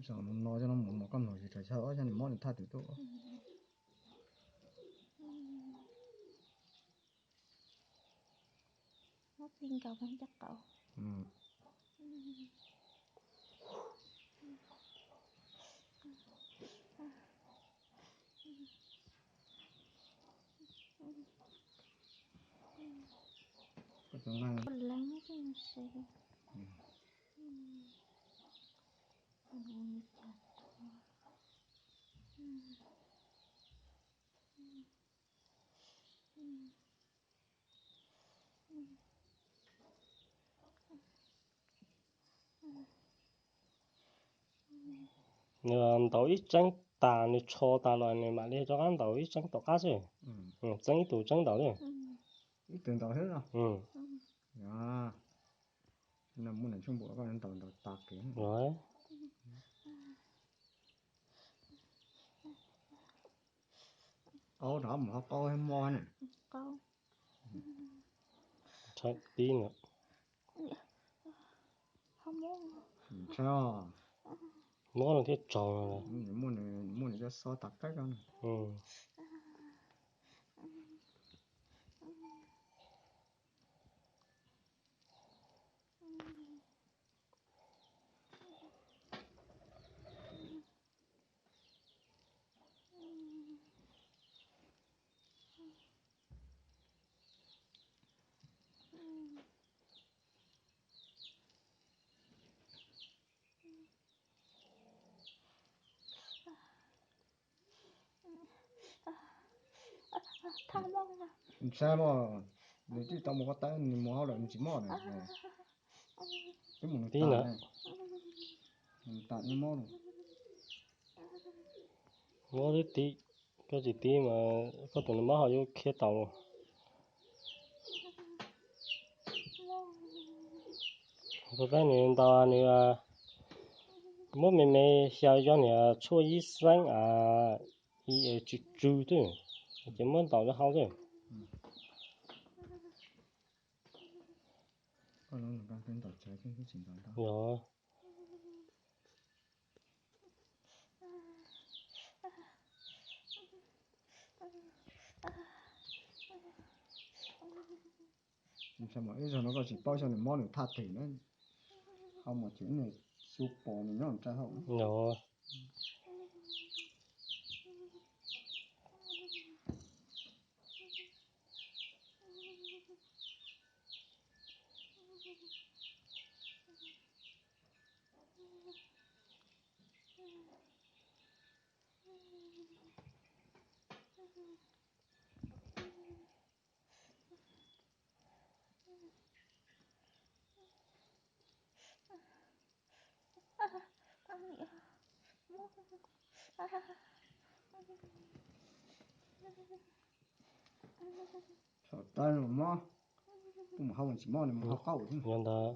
Zaum no coj no mus mos koj mloog tsis tau, coj nws mob nws thaj twg tuaj. Mob plig nkaus cov qau. Leej xwb. Nws ntaus ib tseeb tas, nws tsho tas los nws mam li rov qab ntaus ib tseeb tom qab xwb. Txeeb ib tug tseeb ntaus xwb. Ib tug ntaus xwb no. Muaj nws tsheej npaum koj ntaus ntaus tas kev. Qaub rov mus ho qaub thiab mob na. Tib no. Mob no thiaj tsaug no. Muaj nws cov xob tas qab no. Ntshai mas, nws twb tau mus ko taw, nws mus hauj lwm nws tsis mob na. Twb mus nws tas, nws tas nws mob. Mob twb tib, koj tsis tib mas koj tus nws mob ho yuav khiav tau. Kuv peb nws ntaus nws muab me me xyaw cov niag tshuaj ib xeeb a, ib tsw tsw xwb, ces muab ntaus rau hauv xwb. Yog. Ib zaug no koj tsis paub xyov nws mob nws thaj twg na, ho mus ces nws xyu pos nws nyob nram hauv. Saum taw los mob, kuj mus hauj lwm tsis mob, nws mus hauj qaub thiab. Yog ntag.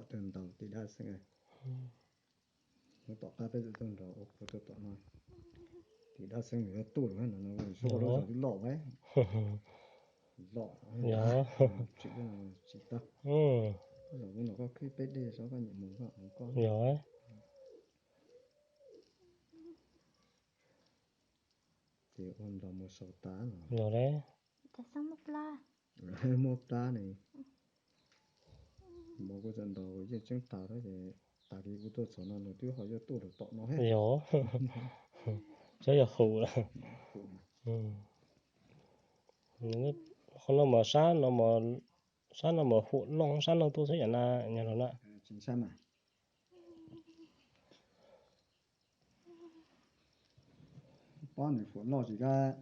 Tawg ntaus tim dab xeeb. Hnub tom qab peb txawm tuaj nrog ua qhua tuaj tom no. Tim dab xeeb nws yuav tuaj lawm no, lub zos twb loj ua loj tsis tau. Lub zos no koj khib peb dej saib koj nyiam mus koj mus koj. Ces ua nrog mus sau tas no. Muaj plab ne. Mas kuv txawm ntaus yeej tseeb tas thiab ces tas li kuv tuaj txog no nws twb ho yuav tuaj lawm tom no thiab. Yog, txhob yog hum lawm. Qhov no mas sab no, sab no mas huam loj sab no tuaj xwb yam na, nyob rau na. Pob nws huam loj tsis kab.